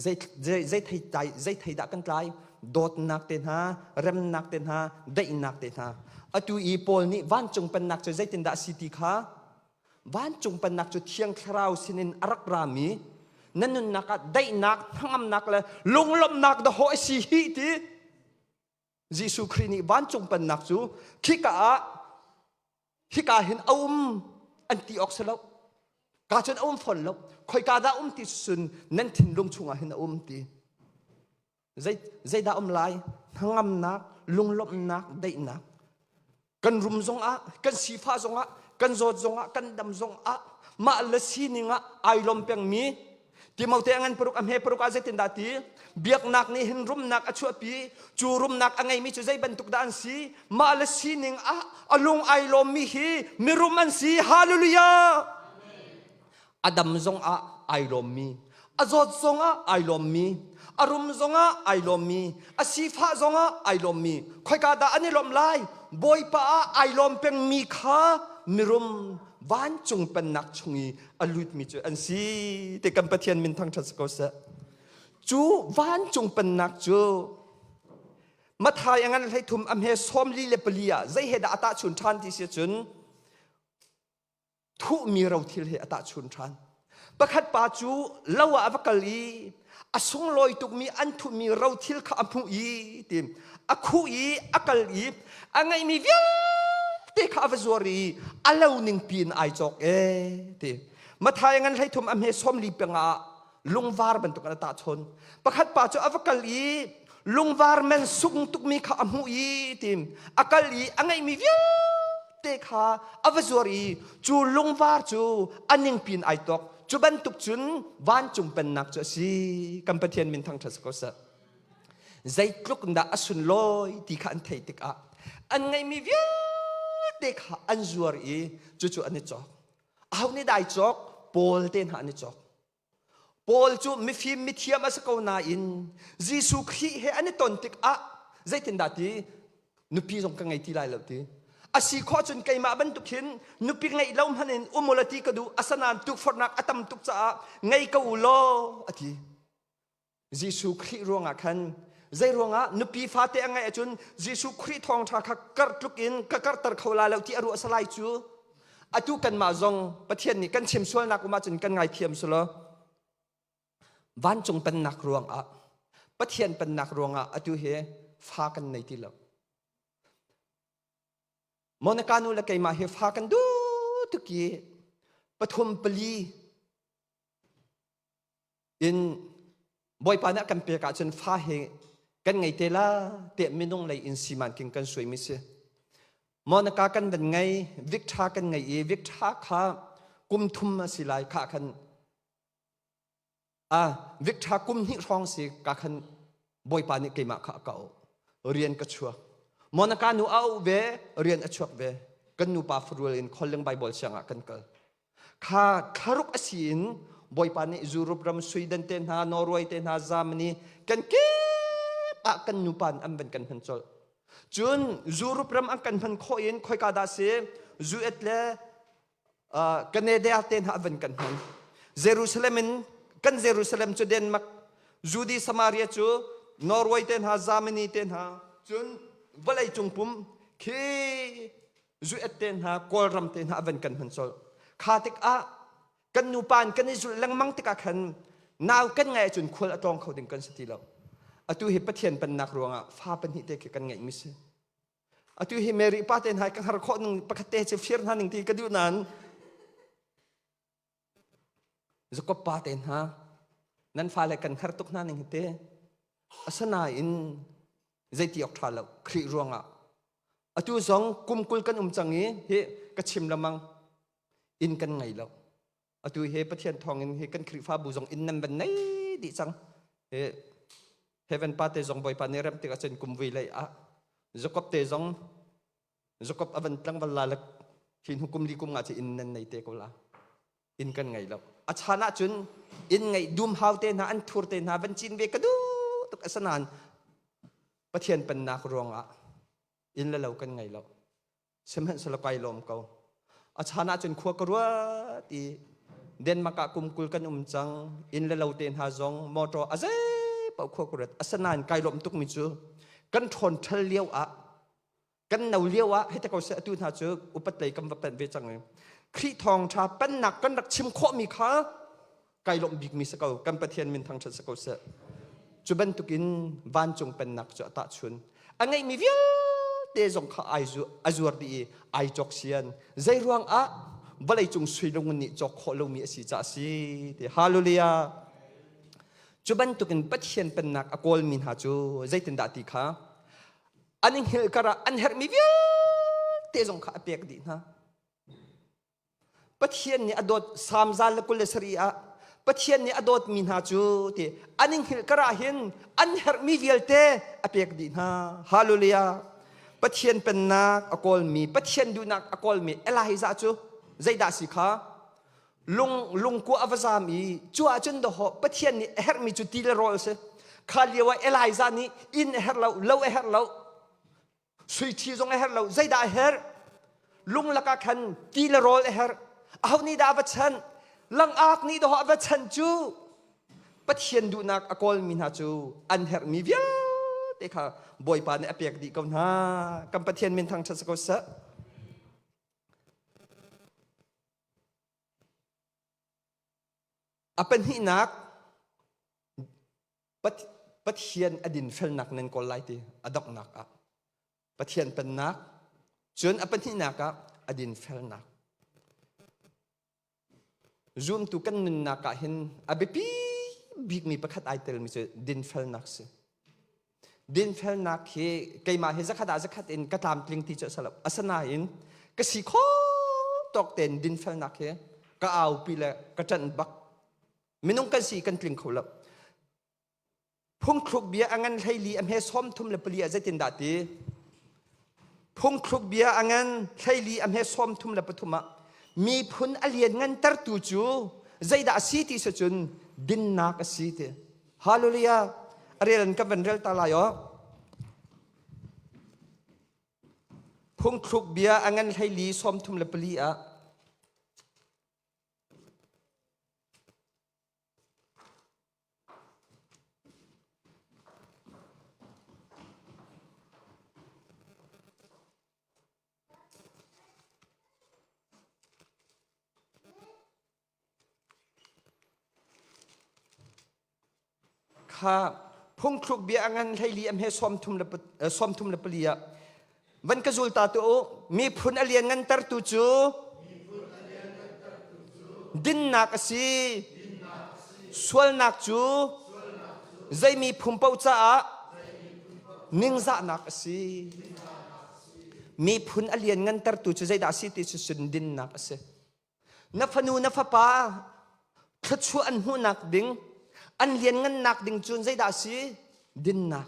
Zei thei dah kan tlai? Dawtnak te hna, remnak te hna, daihnak te hna. Atu i Paul nih vancung pennak cu zeitindah a si ti kha vancung pennak cu Thiang Thlarau sinin a rak rami na nunnak ah daihnak, hnangamnak le lunglawmhnak dahawh a si hi ti Jesuh Khrih nih vancung pennak cu khika ah hika hin a um an ti awk si lo ka cun a um fawn lo khoika dah um ti cun nan thinlung chungah hin a um ti zei zeidah um lai? Hnangamnak, lunglawmhnak, daihnak. Kan rum zongah, kan sifah zongah, kan zawt zongah, kan dam zongah, mah le sining ah ai lawm pengmi Timote a ngan paruk a hme paruk ah zeitindah ti? Biaknak nih hin rumnak a chuahpi. Cu rumnak a ngeimi cu zei bantuk dah an si? Mah le sining ah a lung ai lawmmi hi mirum an si. Hallelujah! A dam zongah ai lawmmi, a zawt zongah ai lawmmi, a rum zongah ai lawmmi, a sifah zongah ai lawmmi. Khoika dah an i lawmh lai? Bawipa ah ai lawm pengmi kha mirum vancung pennak chung i a lutmi cu an si ti kan Pathian min thangṭhat si ko seh. Cu vancung pennak cu Mathai a ngan 13 a hme 44 ah zei he dah a tahchun ṭhan ti si cun thuhmi rothil he a tahchun ṭhan. Pakhat pa cu lo ah a va kal i a sunglawi tukmi an thuhmi rothil kha a hmuh i ti a khuh i a kal i a ngeihmi vialte kha a va zuar i a lo ning piin ai cawk e ti. Mathai ngan 33 a hme 40 peng ah lungvar bantuk an tahchun. Pakhat pa cu a va kal i lungvar men sung tukmi kha a hmuh i ti a kal i a ngeihmi vialte kha a va zuar i cu lungvar cu a ningpi in ai tok. Cu bantuk cun vancung pennak cu a si. Kan Pathian min thangṭhat si ko seh. Zeitluk dah a sunlawi ti kha an theih tikah an ngeihmi vialte kha an zuar i cucu an i cawk. Aho nih dah ai cawk? Paul te hna an i cawk. Paul cu mifim mithiam a si ko nain Jesuh Khrih he an i ton tikah zeitindah ti nupi zong ka ngei ti lai lo ti. A si khawh cun keimah bantuk hin nupi ngeih lo hmanh in um ula ti ka duh asanain tukforhnak a tam tuk caah ngei ko u law a ti. Jesuh Khrih ruangah khan zei ruangah nupi fate a ngeih ahcun Jesuh Khrih thawngṭha kha karh tluk in ka karhter kho lai lo ti a ruah salai cu atu kanmah zong Pathian nih kan chim sualnak um ahcun kan ngaithiam sulaw vancung pennak ruangah Pathian pennak ruangah atu hi fa kan nei ti lo. Monica nu le keimah hi fa kan duh tuk i pathum pali in Bawipa nih a kan pek ahcun fa hi kan ngei te la tiah minung lei in siman king kan suaimi si. Monica kan van ngei, Victor kan ngei i Victor kha kum thum a si lai kha khan ah Victor kum hnih hrawng si ka khan Bawipa nih keimah kha a ka auh. Rian ka chuak. Monica nu a auh ve, rian a chuak ve. Kan nupa farual in Kholling Bible siang ah kan kal. Kha thlaruk a si in Bawipa nih Europe ram Sweden te hna, Norway te hna, Germany kan kip ah kan nupa an van kan hman colh. Cun Europe ram an kan hman khawh in khoika dah si US le Canada te hna an van kan hman. Jerusalem in kan Jerusalem cu Denmark, Judy Samaria cu Norway te hna, Germany te hna, cun vawlei cung pum khi zuet te hna Kawlram te hna a van kan hman colh. Kha tikah kan nupa in kan i zulh lengmang tikah khan nau kan ngeih ahcun khual a tlawng kho ding kan si ti lo. Atu hi Pathian pennak ruangah fa pahnih te khi kan ngeihmi si. Atu hi Mary pa te hna ka har khawh ning pakhat te cu fir hna ning ti ka duh nain Jakob pa te hna nan fale kan har tuk hna ning hi te asinain zeiti awk ṭha lo Khrih ruangah Atu zong kum 20 kan um cang i hi ka chim lamang inn kan ngei lo. Atu hi Pathian thawngin hi kan Khrihfabu zong inn nan van nei dih cang. Hi Heaven pa te zong Bawipa nih rem tik ahcun kum vui lei ah Jacob te zong Jacob a van tlangval la le hi hnu kum li kum nga cu inn nan nei te ko la. Inn kan ngei lo. A chan ahcun inn ngeih dum hau te hna an thur te hna van cin ve ka duh tuk asanan Pathian pennak ruangah inn le lo kan ngei lo. Sihmanhsehlaw kai lawm ko. A chan ahcun khua ka ruat i Denmark ah kum 20 kan um cang. Inn le lo te hna zong motor a zei paoh khua ka ruat. Asinain kai lawm tukmi cu kan ṭhawn ṭhal lio ah kan no lio ah hei te ko seh atu hna cu upat lei kan va panh ve cang i Khrih thawngṭha pennak kan rak chim khawhmi kha kai lawmh bikmi si ko kan Pathian min thangṭhat si ko seh cu bantukin vancung pennak cu a tahchun a ngeihmi vialte zong kha ai a zuar dih i ai cawk sian zei ruang ah vawleicung sui lungun nih cawk khawh lomi a si caah a si ti hallelujah cu bantukin Pathian pennak a kawlmi hna cu zeitindah ti kha. An i hngilh kar ah an herhmi vialte zong kha a pek dih hna. Pathian nih a dawt Salm 127 ah Pathian nih a dawtmi hna cu ti an i hngilh kar ah hin an herhmi vialte a pek dih hna. Hallelujah. Pathian pennak a kawlmi, Pathian duhnak a kawlmi Elijah cu zeidah si kha? Lung lungkua a va zam i cu ahcun dawhawh Pathian nih a herhmi cu ti le rawl a si. Kha lio ah Elijah nih inn a herh lo, lo a herh lo, Sui ṭhi zong a herh lo. Zeidah a herh? Lung lakah khan ti le rawl a herh. Aho nih dah a va chanh? Langak nih dawh a va chanh cu Pathian duhnak a kawlmi hna cu an herhmi vialte kha Bawipa nih a pek dih ko hna. Kan Pathian min thangṭhat si ko seh. A pahnihnak Pathian a dinfelnak nan kawl lai ti a donghnak ah Pathian pennak cun a pahnihnak ah a dinfelnak zumtu kan nunnak ah hin a biapi bikmi pakhat ai telmi cu dinfelnak si dinfelnak hi keimah hi zakhat ah zakhat in ka tlamtling ti cu a si lo asinain ka si kho tawk tein dinfelnak hi ka aupi le ka ṭanh bak Minung kan si kan tling kho lo. Phungthluk bia a ngan 14 a hme 34 ah zeitindah ti? Phungthluk bia a ngan 14 a hme 33 ah miphun a lian ngantertu cu zeidah a si ti si cun dinnak a si ti. Hallelujah. A rel in ka van rel ta lai aw. Phungthluk bia a ngan 14 34 ah Kha phungthluk bia a ngan 14 a hme 34 ah van ka zul ta tu u miphun a lian ngantertu cu dinnak a si sualnak cu zei miphun paoh caah ningzahnak a si miphun a lian ngantertu cu zeidah a si ti cu cun dinnak a si Na fanu na fapa thluachuah an hmuhnak ding an lianngannak ding cun zeidah a si? Dinnak.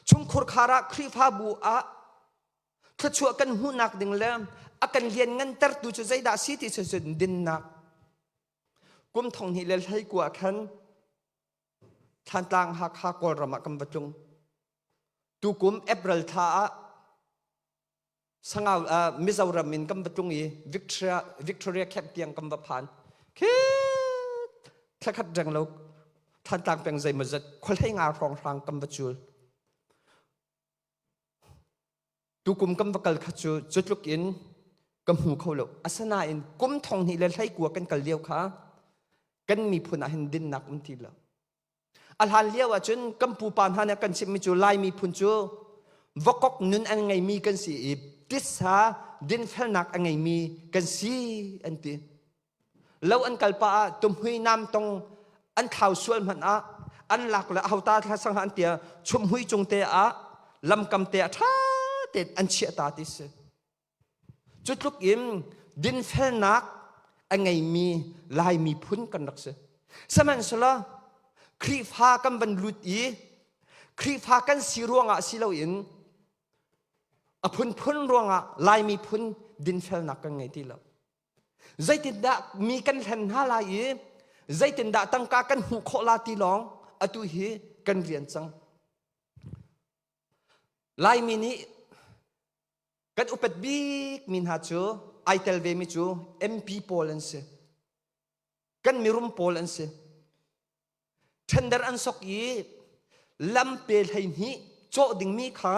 Chungkhur khar ah Khrihfabu ah thluachuah kan hmuhnak ding le a kan lianngantertu cu zeidah a si ti cu cun dinnak. Kum thong hnih le hlei kua khan Thlantlang Hakha Kawlram ah kan va tlung. Tukum April thla ah Sangau uh, Mizoram in kan va tlung i Victoria Victoria camp tiang kan va phan. Khi thlakhat reng lo Thantlang peng zeimawzat khualhei nga hrawng hrang kan va cul. Tukum kan va kal kha cu cutluk in ka hmu kho lo. Asinain kum thong hnih le hlei kua kan kal lio kha kan miphun ah hin dinnak um ti lo. A hlan lio ahcun kan pupa hna nih kan chimmi cu Lai miphun cu vakok nun an ngeimi kan si i titsa dinfelnak a ngeimi kan si an ti. Lo an kal pah ah tumhui nam tong an thlau sual hmanh ah an lak le ahota thla sang an tia chumhui cung te ah lamkam te ah ṭha tein an chiah ta ti si. Cu tluk in dinfelnak a ngeimi Lai miphun kan rak si. Sihmanhsehlaw Khrihfa kan van lut i Khrihfa kan si ruangah si loin a phunphun ruangah Lai miphun dinfelnak kan ngei ti lo. Zeitindah mi kan hlen hna lai i zeitindah tangka kan hmuh khawh la ti lawng atu hi kan rian cang. Laimi nih Kan upat bikmi hna cu ai tel vemi cu MP pawl an si. Kan mirum pawl an si. Tender an sok i lam pe 12 cawh dingmi kha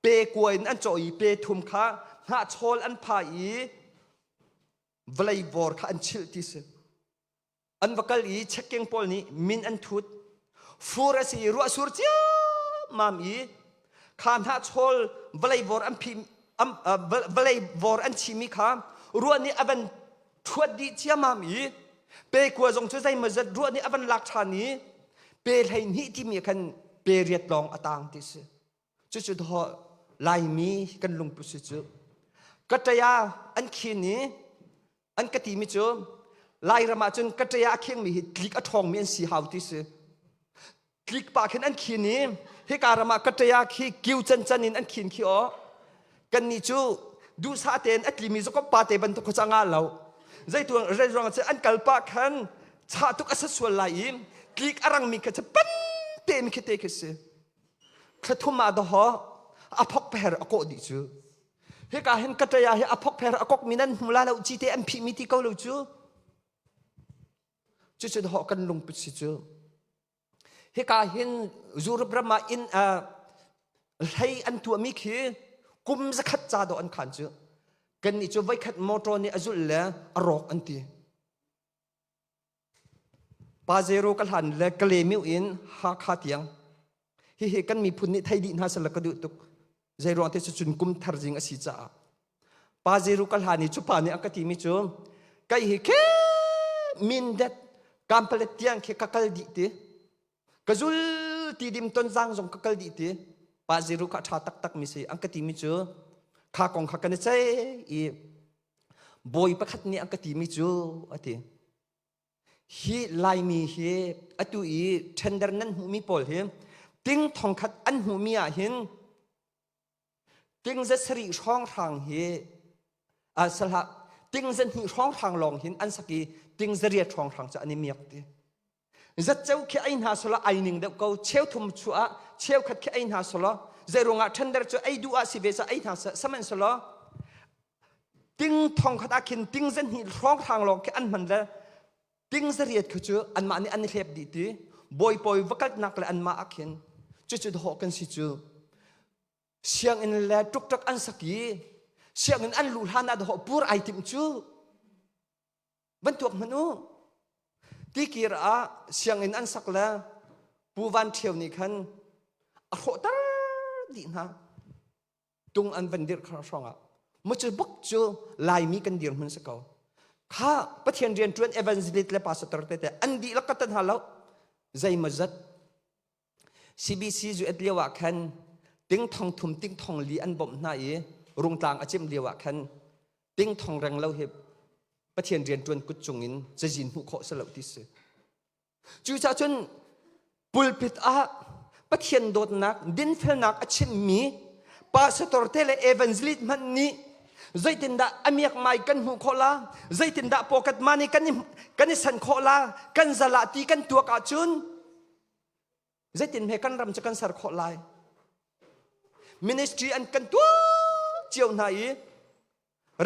pe kua in an cawh i pe thum kha hnahchawl an pha i vawlei vor kha an chilh ti si. An va kal i checking pawl nih min an thut. Fur a si i ruah sur ciammam i kha hnahchawl vawlei vor an phi vawlei vor an chimi kha ruah nih a van thuat dih ciammam i pe kua zong cu zeimawzat ruah nih a van lak ṭhan i pe 12 timi khan pe riat lawng a tang ti si. Cucu dawh. Laimi kan lungput si cu. Ka ṭaya an khin i an ka timi cu Lairam ah cun ka ṭaya a khingmi hi tlik a ṭhawngmi an si hau ti si. Tlik pah khin an khin i hika ram ah ka ṭaya khi kiu cancan in an khin khi aw. Kannih cu duhsah tein a tlimi zakop pa te bantuk kha nga lo. Zeituang zeiruang cu an kal pah khan chah tuk a sa sual lai i tlik a rangmi kha cu pan tein khi te khi si. Thlathum ah dawhaw a phok pher a kawh dih cu. Hika hin ka ṭaya hi a phok pher a kok mi nan hmu la lo ci te an phih mi ti ko lo cu. Cucu dawhaw kan lungput si cu. Hika hin Europe ram ah inn hlei an tuahmi khi kum zakhat ca dawh an khan cu. Kannih cu voikhat motor nih a zulh le a rawk an ti. Pazero ka hlan le Kalemiu in Hakha tiang. Hihi kan miphun nih thei dih hna seh ka duh tuk. Zeiruang te cun kum thar zing a si caah. Pazero ka hlan i cu pa nih a ka timi cu kai hi khe mindet kampalet tiang khi ka kal dih ti. Ka zul ti dim ton zang zong ka kal dih ti. Pazero kha a ṭha taktak mi si. An ka timi cu kha kong kha kan i ceih i bawi pakhat nih a ka timi cu a ti. Hi Laimi hi atu i tender nan hmuhmi pawl hi ting thongkhat an hmuhmi ah hin ting za sarih hrawnghrang hi salah ting za hnih hrawnghrang lawng hin an sak i ting za riat hrawnghrang cu an i miak ti. Zatceu khi ei hna selaw ai ning deuh ko cheu thum chuah cheukhat khi ei hna selaw zeiruangah tender cu ei duh ah si ve ca ei hna seh sihmanhsehlaw ting thong khat ah khin ting zahnih hrawnghrang lawng khi an hman le ting zariat khi cu anmah nih an i hlep dih ti bawipawi va kalnak le anmah ah khin cucu dawh kan si cu sianginn le ṭukṭak an sak i sianginn an luh hlan ah dawh pur ai timh cu van tuak hmanh u tikir ah sianginn an sak le Pu Van Ṭhio nih khan a hrawhter dih hna tung an van dirh hrawng ah mucu buk cu Laimi kan dirhmun si ko kha Pathian rian ṭuan evangelist le pastor tete an dihlak ka tan hna lo zeimawzat CBC zu et lio ah khan ting thong thum ting thong li an bawmh hna i rungtlang a cimh lio ah khan ting thong reng lo hi Pathian rian ṭuan kut cung in cazin hmuh khawh si lo ti si. Cucaah cun pulpit ah Pathian dawtnak dinfelnak a chimmi pastor te le evangelist hmanh nih zeitindah a miakmai kan hmuh khawh la zeitindah pocket money kan i kan i san khawh la kan zala ti kan tuak ahcun zeitin he kan ram cu kan ser khawh lai ministry an kan tuah cio hna i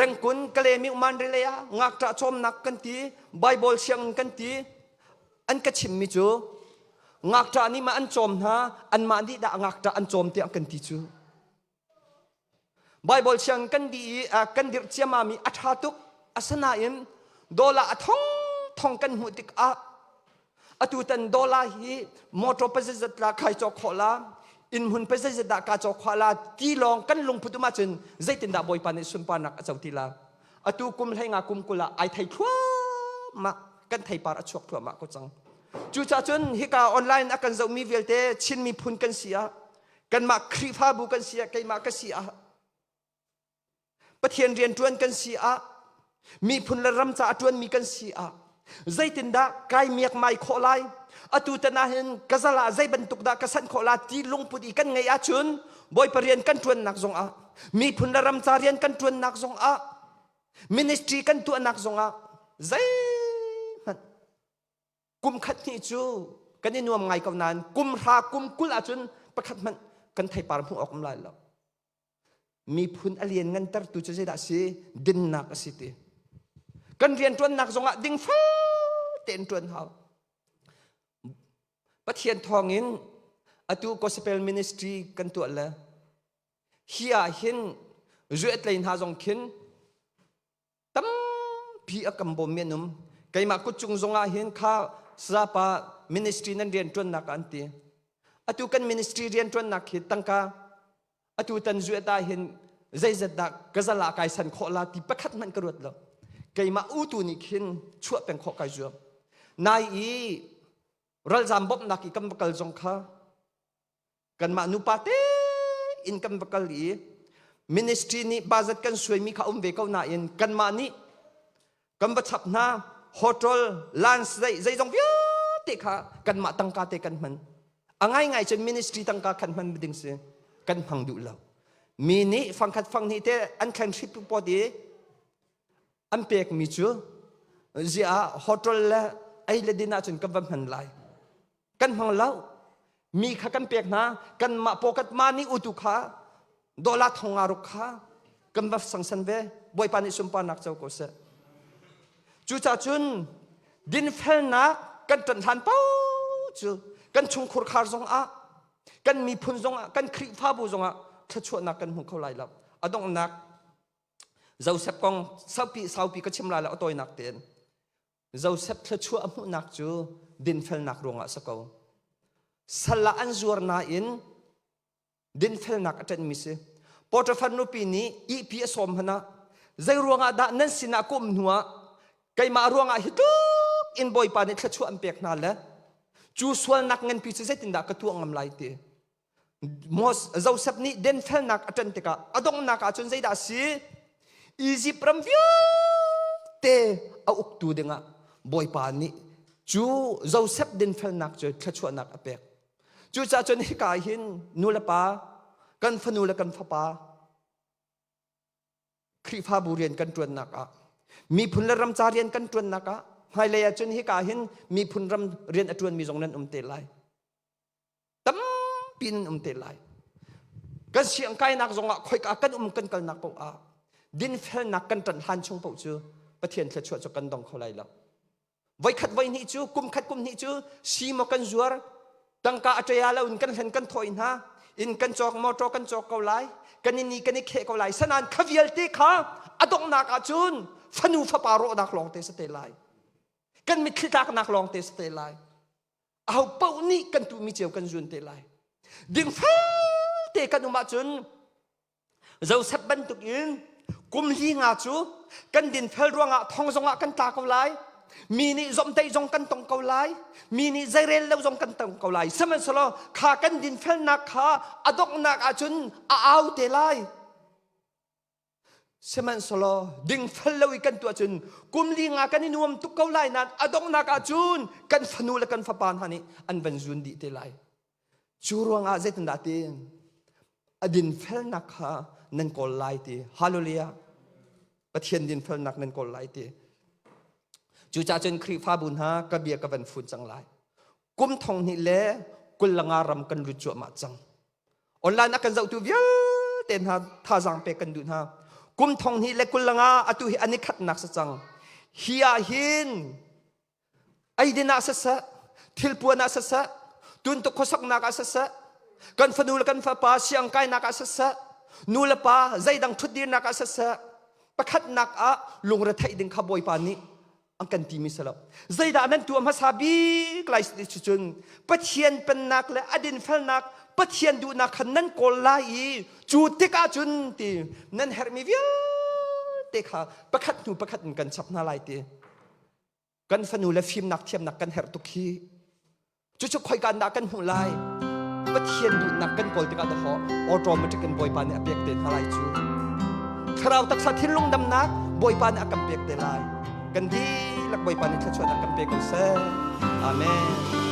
Rengkun Kalemi Mandalay ah ngakṭah cawmnak kan ti Bible sianginn kan ti an ka chimmi cu ngakṭah nih mah an cawm hna anmah nih dah ngakṭah an cawm tiah kan ti cu Bible sianginn kan dih i kan dirh ciamami a ṭha tuk asinain dollar a thong thong kan hmuh tikah Atutan dollar hi motor pazeizat la khai cawk khawh la inn hmun pazeizat dah ka cawk khawh la ti lawng kan lungput um ahcun zeitindah Bawipa nih sunparnak a co ti la atu kum hlei nga kum 20 ah ai thei thluahmah kan theipar a chuak thluahmah ko cang cucaah cun hika online a kan zohmi vialte Chin miphun kan si ah kanmah Khrihfabu kan si ah keimah ka si ah Pathian rian ṭuan kan si ah miphun le ram ca a ṭuanmi kan si ah zeitindah kai miakmai khawh lai atu tan ah hin ka zal ah zei bantuk dah ka sanh khawh la ti lungput i kan ngeih ahcun Bawipa rian kan ṭuannak zong ah miphun le ram ca rian kan ṭuannak zong ah ministry kan tuahnak zong ah zeihmanh kum khat hnih cu kan i nuam ngai ko nain kum hra kum 20 ahcun pakhat hmanh kan theipar hmuh awk um lai lo Miphun a lianngantertu cu zeidah a si? Dinnak a si ti. Kan rianṭuannak zongah dingfel tein ṭuan hau. Pathian thawngin atu gospel ministry kan tuah le hi ah hin zuetlei hna zong khin tampi a kan bawmmi an um. Keimah kutcung zongah hin kha sazapa ministry nan rianṭuannak ah an ti. Atu kan ministry rianṭuannak hi tangka atu tan zuet ah hin zeizat dah ka zal ah kai san khawh la ti pakhat hmanh ka ruat lo. Keimah utu nih khin chuah peng khawh kai zuam. Nai i ralzam bawmhnak i kan va kal zong kha kanmah nupa te in kan va kal i ministry nih budget kan suaimi kha um ve ko nain kanmah nih kan va chap hna. Hotel lunch zei zeizong vialte kha kanmah tangka te kan hman. A ngaingai cun ministry tangka khan hman ding si, kan hmang duh lo. Mi nih fangkhat fanghnih te an khen hrip pot i an pekmi cu ziah hotel le ei le din ahcun kan va hman lai? Kan hmang lo. Mi kha kan pek hna. Kanmah pocket money utu kha dollar thong nga ruk kha kan va sangsan ve. Bawipa nih sunparnak co ko seh. Cucaah cun dinfelnak kan ṭanh hlan paoh cu kan chungkhur khar zong ah, kan miphun zong ah, kan Khrihfabu zong ah thluachuahnak kan hmu kho lai lo. A donghnak Joseph kong saupi saupi ka chim lai lo, a tawinak tein. Joseph thluachuah a hmuhnak cu dinfelnak ruangah a si ko. Sal ah an zuar nain dinfelnak a ṭanhmi si. Potiphar nupi nih ihpi a sawm hmanh ah, zei ruangah dah nan sinah ka um hnuah keimah ruangah hi tluk in Bawipa nih thluachuah an pek hna le cu sualnak nganpi cu zeitindah ka tuah ngam lai ti. Joseph nih denfelnak a ṭan tikah a donghnak ah cun zeidah a si? Izipt ram vialte a uktu dingah Bawipa nih cu Joseph dinfelnak cu thluachuahnak a pek. Cucaah cun hika hin nu le pa, kan fanu le kan fapa, Khrihfabu rian kan ṭuannak ah, miphun le ram ca rian kan ṭuannak ah, hmailei ah cun hika hin miphun ram rian a ṭuanmi zong nan um te lai. Tampi nan um te lai. Kan siang kainak zongah, khoika kan um kan kalnak paoh ah dinfelnak kan ṭanh hlan chung paoh cu Pathian thluachuah cu kan dong kho lai lo. Voikhat voihnih cu, kum khat kum hnih cu si maw kan zuar, tangka a ṭea lo in kan hlen kan thawi hna, inn kan cawk, motor kan cawk ko lai, kan i ni kan i kheh ko lai. Sanan kha vialte kha a donghnak ah cun fanu fapa rawhnak lawng te si te lai, kan mitthli tlaknak lawng te si te lai. Aho paoh nih kan tuhmi cio kan zun te lai. Dingfel te kan um ahcun Joseph bantuk in kum li nga cu kan dinfel ruangah thong zongah kan tla ko lai, mi nih zomhtaih zong kan tong ko lai, mi nih zeirel lo zong kan tong ko lai. Sihmanhsehlaw kha kan dinfelnak kha a donghnak ahcun a au te lai. Sihmanhsehlaw dingfel lo i kan tuah cun kum li nga kan i nuam tuk ko lai nain a donghnak ahcun kan fanu le kan fapa hna nih an van zun dih te lai. Cu ruangah zeitindah ti a dinfelnak kha nan kawl lai ti. Hallelujah. Pathian dinfelnak nan kawl lai ti. Cucaah cun Khrihfabu hna, ka bia ka van fun cang lai. Kum 2025 ram kan lut cuahmah cang. Online a kan zohtu vialte hna thazaang pek kan duh hna. Kum 2025 atu hi an i khatnak si cang. Hi ah hin eidin ah siseh, thilpuan ah siseh, tuntuk khuasaknak ah siseh, kan fanu le kan fapa siang kainak ah siseh, nu le pa zeidang ṭhutdirnak ah siseh, pakhatnak ah lungretheih ding kha Bawipa nih an kan timi si lo. Zeidah nan tuah hmasa bik lai si cun Pathian pennak le a dinfelnak, Pathian duhnak kha nan kawl lai i cu tikah cun ti nan herhmi vialte kha pakhat hnu pakhat in kan chap hna lai ti. Kan fanu le fimnak thiamnak kan herh tuk hi. Cucu khoika dah kan hmuh lai? Pathian duhnak kan kawl tikah dahawh automatic in Bawipa nih a pek te hna lai cu. Thlarau taksa thinlung damnak Bawipa nih a kan pek te lai. Kan dihlak Bawipa nih thluachuahnak kan pe ko seh. Amen.